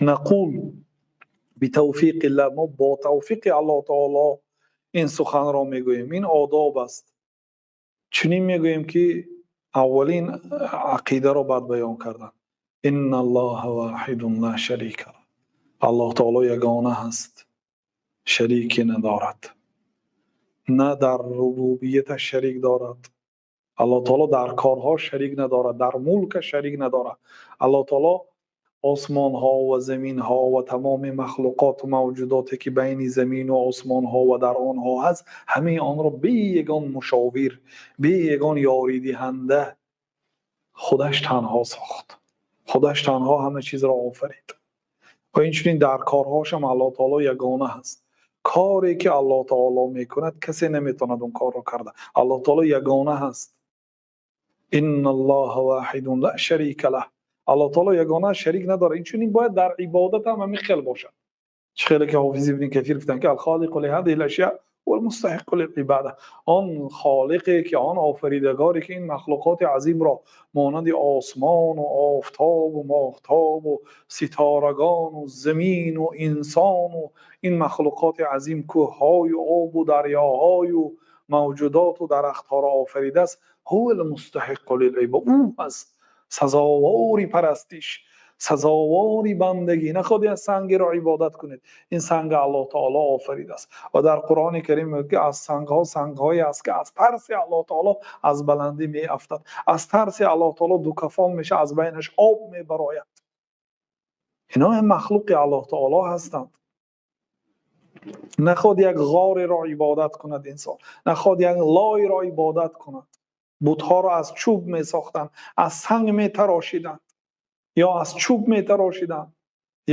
Нақул битавфиқиллаҳ, мо бо тавфиқи Аллоҳи таъоло ин сухан ро мегӯем. Ин одоб аст. Чунин мегӯем, ки аввалин ақидаро бояд баён кардан. Инналлоҳа воҳидун ло шарика лаҳ. Аллоҳи таъоло ягона аст, шарике надорад. На дар рубубияташ шарик дорад. Аллоҳи таъоло дар корҳо шарик надорад, дар мулкаш шарик надорад. Аллоҳи таъоло осмонҳо ва заминҳо ва тамоми махлуқот ва мавҷудоте ки байни замин ва осмонҳо ва дар онҳо ҳаст, ҳама онро бе ягон мушовир, бе ягон ёридиҳанда худаш танҳо сохт. Худаш танҳо ҳама чизро офарид. Ва инчунин дар корҳояш ҳам Аллоҳи таъоло ягона аст. Коре ки Аллоҳи таъоло мекунад, касе наметавонад он корро карда. Аллоҳи таъоло ягона аст. Инналлоҳа воҳидун ло шарика лаҳ. Аллоҳи таъоло ягона аст, шарик надорад. Инчунин бояд дар ибодат ҳам ҳамин хел бошад. Чӣ хеле ки Ҳофиз Ибни Касир гуфтанд, ки ал-холиқу лиҳазиҳил ашё вал-мустаҳиққу лил-ибода. Он холиқе ки, он офаридгоре ки ин махлуқоти азимро монанди осмон ва офтоб ва моҳтоб ва ситорагон ва замин ва инсон ва ин махлуқоти азим, кӯҳҳо ва об ва дарёҳо ва мавҷудот ва дарахтҳоро офаридааст, ҳувал-мустаҳиққу лил-ибода. Ӯ аст сазовори парастиш, сазовори бандагӣ. Нахоҳед як сангро ибодат кунед, ин санг Аллоҳи таъоло офаридааст ва дар Қуръони Карим мегӯяд, ки аз сангҳо сангҳое аст, ки аз тарси Аллоҳи таъоло аз баландӣ меафтад, аз тарси Аллоҳи таъоло ду кафон мешавад, аз байнаш об мебарояд. Инҳо ҳам махлуқи Аллоҳи таъоло ҳастанд. Нахоҳад як ғореро ибодат кунад инсон, нахоҳад як лойро ибодат кунад. Бутҳоро аз чӯб месохтанд, аз санг метарошиданд ё аз чӯб метарошиданд,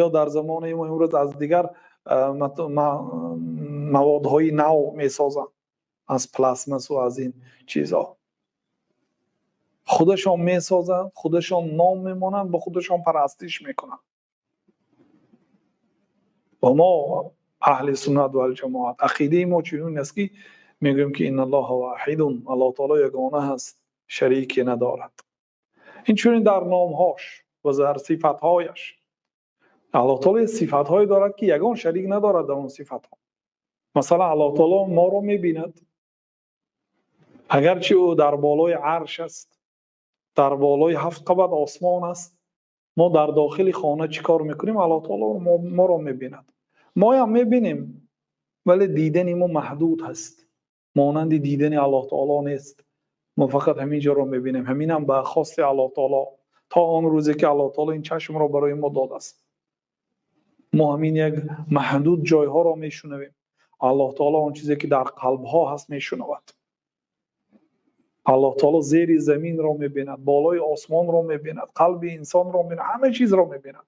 ё дар замони мо имрӯз аз дигар маводҳои нав месозанд, аз пластмасс ва аз ин чизҳо. Худашон месозанд, худашон ном мемонанд, ба худашон парастиш мекунанд. Ва мо аҳли суннат вал ҷамоат ақидаи мо чунин аст, ки мегӯем, ки инналлоҳа воҳидун, Аллоҳи таъоло ягона аст, шарике надорад. Инчунин дар номҳояш ва дар сифатҳояш Аллоҳи таъоло сифатҳое дорад, ки ягон шарик надорад дар он сифатҳо. Масалан, Аллоҳи таъоло моро мебинад, агарчи ӯ дар болои арш аст, дар болои ҳафт қабат осмон аст, мо дар дохили хона чӣ кор мекунем, Аллоҳи таъоло моро мебинад. Мо ҳам мебинем, вале дидани мо маҳдуд аст, монанди дидани Аллоҳи таъоло нест. Мо фақат ҳамин ҷоро мебинем, ҳамин ҳам ба хости Аллоҳи таъоло, то он рӯзе ки Аллоҳи таъоло ин чашмро барои мо додааст. Мо ҳамин як маҳдуд ҷойҳоро мешунавем. Аллоҳи таъоло он чизе ки дар қалбҳо ҳаст мешунавад. Аллоҳи таъоло зери заминро мебинад, болои осмонро мебинад, қалби инсонро мебинад, ҳама чизро мебинад.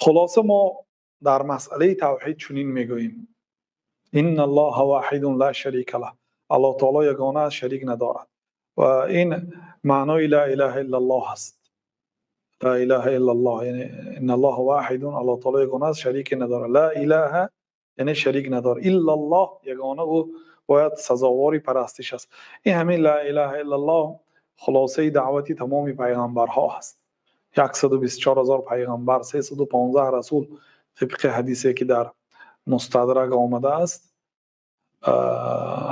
Хулоса, мо дар масъалаи тавҳид чунин мегӯем: инналлоҳа воҳидун ло шарика лаҳ. Аллоҳи таъоло ягона аст, шарик надорад. Ва ин маънои ло илаҳа иллаллоҳ аст. Ло илаҳа иллаллоҳ яъне инналлоҳа воҳидун, Аллоҳи таъоло ягона аст, шарике надорад. Ло илаҳа яъне шарик надорад, иллаллоҳ ягона ӯ бояд сазовори парастиш аст. Ин ҳамин ло илаҳа иллаллоҳ хулосаи даъвати тамоми пайғамбарҳо аст. 124,000 пайғамбар, 315 расул, тибқи ҳадисе ки дар Мустадрак омадааст,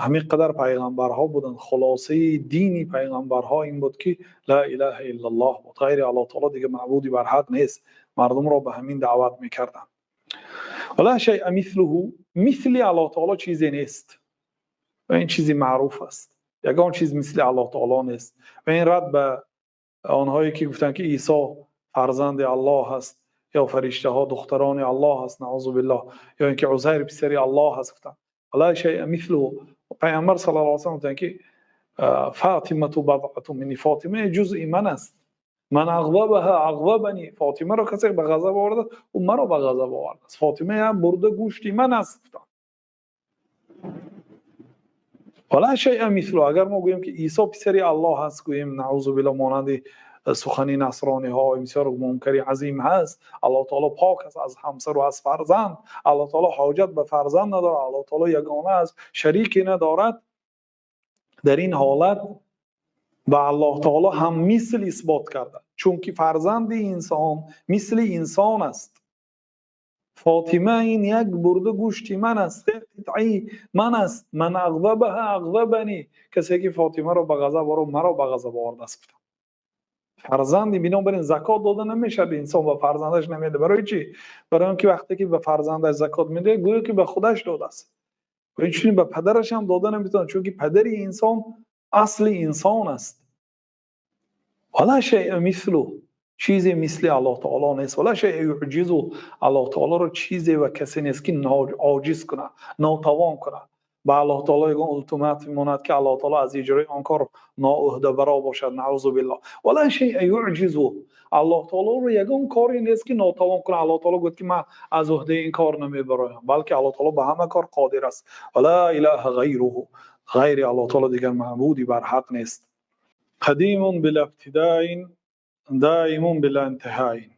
ҳамин қадар пайғамбарҳо буданд. Хулосаи дини пайғамбарҳо ин буд, ки ло илаҳа иллаллоҳ буд, ғайри Аллоҳи таъоло дигар маъбуде бар ҳақ нест. Мардумро ба ҳамин даъват мекарданд. Ва ло шайъа мислуҳу, мисли Аллоҳи таъоло чизе нест. Ва ин чизи маъруф аст. Ягон чиз мисли Аллоҳи таъоло нест. Ва ин рад ба онҳое ки гуфтанд, ки Исо фарзанди Аллоҳ аст ё фариштаҳо духтарони Аллоҳ аст, наъузу биллоҳ, ё инки Узайр писари Аллоҳ аст гуфтанд. Ла шайъа мислуҳу. Паёмбар саллаллоҳу алайҳи васаллам гуфтанд, ки Фотимату бадъатун минни, Фотима ҷузъи ман аст. Ман ағзабаҳа ағзабани, Фотимаро касе ба ғазаб овардааст, ӯ маро ба ғазаб овардааст. Фотима як бурда гӯшти ман аст гуфтанд. Ва ла шайъа мислуҳу. Агар мо гӯем, ки Исо писари Аллоҳ аст, гӯем наъузу биллоҳ, монанди сухани насрониҳо, бисёр мункари азим ҳаст. Аллоҳи таъоло пок аст аз ҳамсар ва аз фарзанд. Аллоҳи таъоло ҳоҷат ба фарзанд надорад. Аллоҳи таъоло ягона аст, шарике надорад. Дар ин ҳолат ба Аллоҳи таъоло ҳам мисл исбот карда. Чунки фарзанди инсон мисли инсон аст. Фотима ин як бурда гӯшти ман аст, қитъаи ман аст. Ман ағзабаҳа ағзабани. Касе ки Фотимаро ба ғазаб овард, маро ба ғазаб овардааст. Фарзанди, бинобар ин закот дода намешавад, инсон ба фарзандаш намедиҳад. Барои чӣ? Барои инки вақте ки ба фарзандаш закот медиҳад, гӯё ки ба худаш додааст. Ва инчунин ба падараш ҳам дода наметавонад, чунки падари инсон асли инсон аст. Ва ла шайъа мислуҳ, чизе мисли Аллоҳ таъоло нест. Ва ла шайъа юъҷизуҳ, Аллоҳ таъолоро чизе ва касе нест ки оҷиз кунад, нотавон кунад. Ба Аллоҳ таъоло як ултимат мемонад ки Аллоҳ таъоло аз иҷрои он кор ноуҳдабаро бошад. Наъузу биллоҳ. Ва ла шайъа юъҷизуҳ, Аллоҳ таъолоро ягон коре нест ки нотавон кунад. Аллоҳ таъоло гуфт ки ман аз уҳдаи ин кор намебароям, балки Аллоҳ таъоло ба ҳама кор қодир аст. Ва ла илаҳа ғайруҳу, ғайри Аллоҳ таъоло дигар маъбуде бар ҳақ нест. Қадимун била ибтидоин доимун била интиҳоин.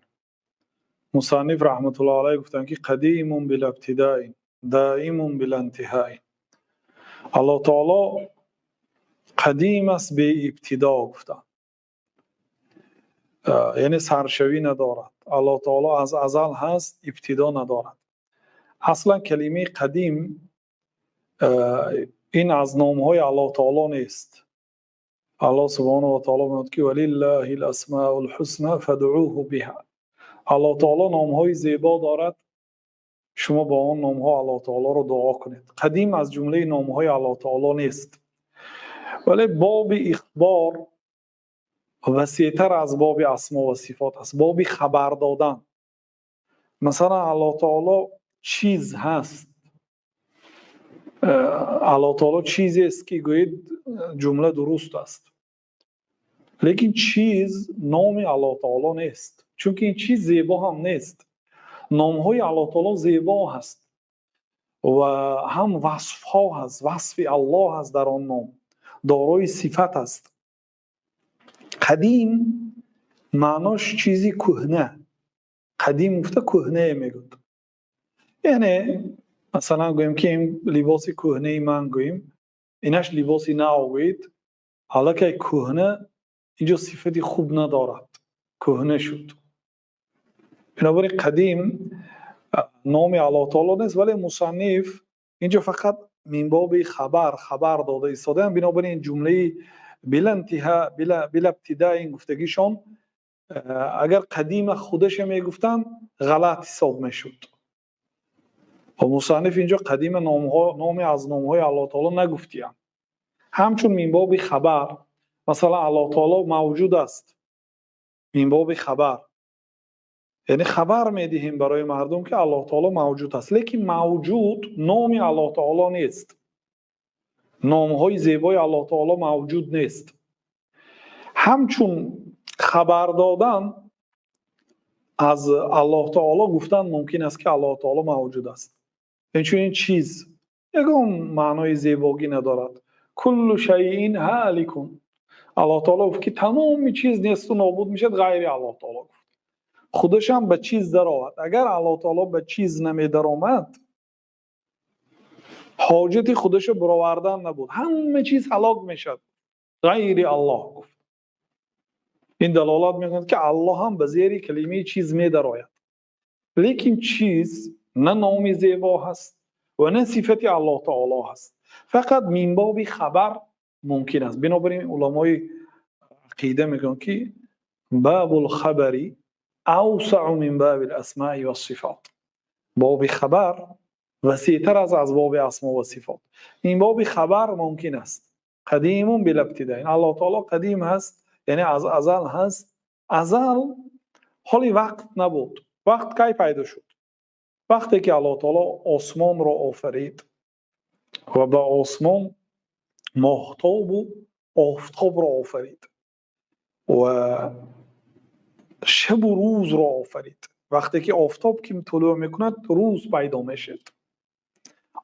Мусанниф раҳматуллоҳи алайҳ гуфтанд ки қадимун била ибтидоин доимун била интиҳоин. Аллоҳ таъоло қадим аст, беибтидо гуфтанд, яъне саршавӣ надорад. Аллоҳ таъоло аз азал ҳаст, ибтидо надорад. Аслан калимаи қадим ин аз номҳои Аллоҳ таъоло нест. Аллоҳ субҳонаҳу ва таъоло мегӯяд ки валиллаҳил асмаул ҳусна фадъуҳу биҳа. Аллоҳ таъоло номҳои зебо дорад, шумо бо он номҳо Аллоҳ таъолоро дуо кунед. Қадим аз ҷумлаи номҳои Аллоҳ таъоло нест, вале боби ихбор васеътар аз боби асмо ва сифот аст, боби хабар додан. Масалан Аллоҳ таъоло чиз ҳаст, Аллоҳ таъоло чизест ки гӯед ҷумла дуруст аст, лекин чиз номи Аллоҳ таъоло нест, чунки ин чиз зебо ҳам нест. Номҳои Аллоҳ таъоло зебо ҳаст ва ҳам васфҳо ҳаст, васфи Аллоҳ ҳаст дар он ном, дорои сифат аст. Қадим маънош чизи кӯҳна, қадим гуфта кӯҳнае мегӯяд. Яъне масалан гӯем ки ин либоси кӯҳнаи ман гӯем, инаш либоси нав гӯед, аллакай кӯҳна инҷо сифати хуб надорад, кӯҳна шуд. Бинобар ин қадим номи Аллоҳ таъоло нест, вале мусанниф инҷо фақат мин боби хабар дода истодаанд. Бинобар ин ҷумлаи била интиҳо, била ибтидо ин гуфтагишон агар қадима худаша мегуфтанд ғалат ҳисоб мешуд. Ва мусанниф инҷо қадима номи аз номҳои Аллоҳ таъоло нагуфтиянд. Ҳамчун мин боби хабар, масалан Аллоҳ таъоло мавҷуд аст, мин боби хабар, яъне хабар медиҳем барои мардум ки Аллоҳ таъоло мавҷуд аст, лекин мавҷуд номи Аллоҳ таъоло нест. Номҳои зебои Аллоҳ таъоло мавҷуд нест. Ҳамчун хабар додан аз Аллоҳ таъоло гуфтан мумкин аст ки Аллоҳ таъоло мавҷуд аст. Инчунин чиз ягон маънои зебогӣ надорад. Куллу шайъин ҳаликун. Аллоҳ таъоло гуфт ки тамоми чиз несту нобуд мешавад ғайри Аллоҳ таъоло гуфт. Худаш ҳам ба чиз даровард. Агар Аллоҳ таъоло ба чиз намедаромад, ҳоҷати худашро баровардан набуд, ҳама чиз ҳалок мешавад ғайри Аллоҳ гуфт. Ин далолат мекунад ки Аллоҳ ҳам ба зери калимаи чиз медарояд, лекин чиз на номи зебо ҳаст ва на сифати Аллоҳ таъоло ҳаст, фақат мин боби хабар мумкин аст. Бинобар ин уламои ақида мегӯянд ки бабул хабари авсаъу мин бабил асмаи вассифот. Боби хабар васеътар аст аз боби асмо ва сифот. Ин боби хабар мумкин аст. Қадимун била ибтидоин. Аллоҳ таъоло қадим ҳаст, яъне аз азал ҳаст. Азал ҳоли вақт набуд. Вақт кай пайдо шуд? Вақте ки Аллоҳ таъоло осмонро офарид ва ба осмон моҳтобу офтобро офарид ва шабу рӯзро офарид. Вақте ки офтоб ки тулӯъ мекунад, рӯз пайдо мешавад.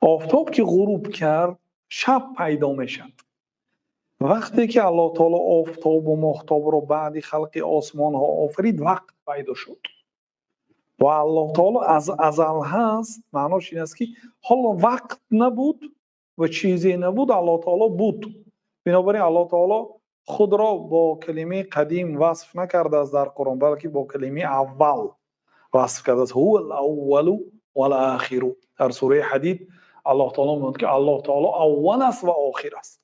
Офтоб ки ғуруб кард, шаб пайдо мешавад. Вақте ки Аллоҳ таъоло офтобу моҳтобро баъди халқи осмонҳо офарид, вақт пайдо шуд. Ва Аллоҳ таъоло аз азал ҳаст, маънош ин аст ки ҳоло вақт набуд ва чизе набуд, Аллоҳ таъоло буд. Бинобар ин Аллоҳ таъоло Худро бо калимаи қадим васф накардааст дар Қуръон, балки бо калимаи аввал васф кардааст. Ҳувал аввалу вал охир. Дар сураи Ҳадид Аллоҳ таъоло мефармояд, ки Аллоҳ таъоло аввал аст ва охир аст.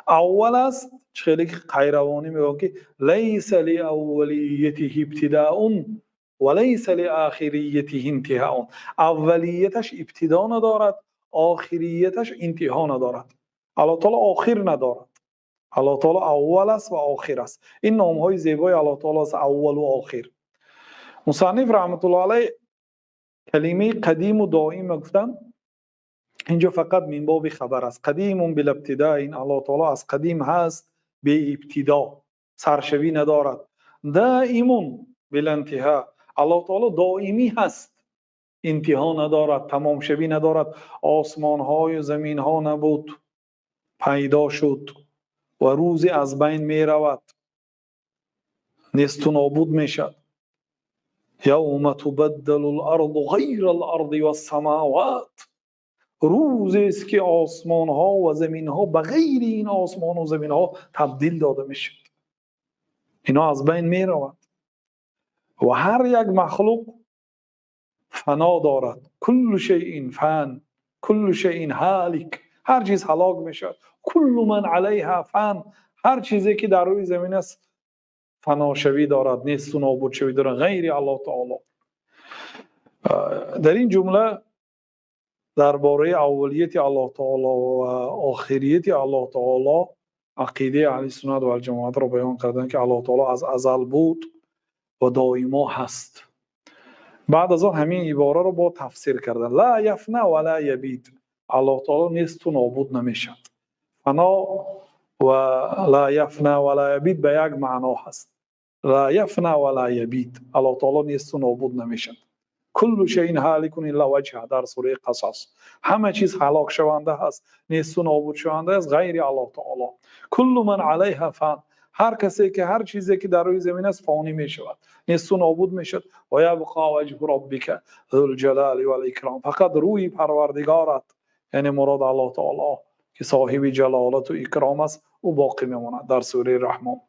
Аввал аст, хеле қайравонӣ мегӯяд, ки лайса ли-аввалиятиҳи ибтидоун ва лайса ли-охириятиҳи интиҳоун. Аввалияташ ибтидо надорад, охирияташ интиҳо надорад. Аллоҳ таъоло охир надорад. Аллоҳ таъоло аввал аст ва охир аст. Ин номҳои зебои Аллоҳ таъоло аст, аввал ва охир. Мусанниф раҳматуллоҳи алайҳ калимаи қадим ва доим гуфтанд. Инҷо фақат мин боби хабар аст. Қадим бил ибтидо, ин Аллоҳ таъоло аз қадим ҳаст, беибтидо, саршавӣ надорад. Доим бил интиҳо, Аллоҳ таъоло доимӣ ҳаст, интиҳо надорад, тамомшавӣ надорад. Осмонҳо ва заминҳо набуд, пайдо шуд ва рӯзе аз байн меравад, нест ва нобуд мешавад. Явма тубаддалул арзу ғайрал арзи вас-самовот. Рӯзест ки осмонҳо ва заминҳо ба ғайри ин осмон ва заминҳо табдил дода мешавад. Инҳо аз байн меравад ва ҳар як махлуқ фано дорад. Кулlu шайъин фан, кулlu шайъин ҳолик. Ҳар чиз ҳалок мешавад. Кулlu ман алайҳо фан. Ҳар чизе ки дар рӯи замин аст фаношавӣ дорад, нест ва нобудшавӣ дорад, ғайри Аллоҳ таъоло. Дар ин ҷумла дар бораи аввалияти Аллоҳ таъоло ва охирияти Аллоҳ таъоло ақидаи аҳли суннат вал ҷамоатро баён карданд, ки Аллоҳ таъоло аз азал буд ва доимо ҳаст. Баъд аз он ҳамин ибораро бо тафсир карданд. Ла яфна ва ла ябид. Аллоҳ таъоло нест ва нобуд намешавад. Фано ва ла яфна ва ла ябид ба як маъно ҳаст. Ла яфна ва ла ябид. Аллоҳ таъоло нест ва нобуд намешавад. Кулlu шайъин ҳоликун илла ваҷҳаҳ дар сураи Қасас. Ҳама чиз ҳалок шаванда ҳаст, нест ва нобуд шаванда аст ғайри Аллоҳ таъоло. Кулlu ман алайҳо фан. Ҳар касе ки ҳар чизе ки дар рӯи замин аст фонӣ мешавад, нест ва нобуд мешавад. Ва ябқо ваҷҳу роббика зул ҷалоли вал икром. Фақат рӯи Парвардигорат, яъне мурод Аллоҳ таъоло ки соҳиби ҷалолат ва икром аст, ӯ боқӣ мемонад дар сураи Раҳмон.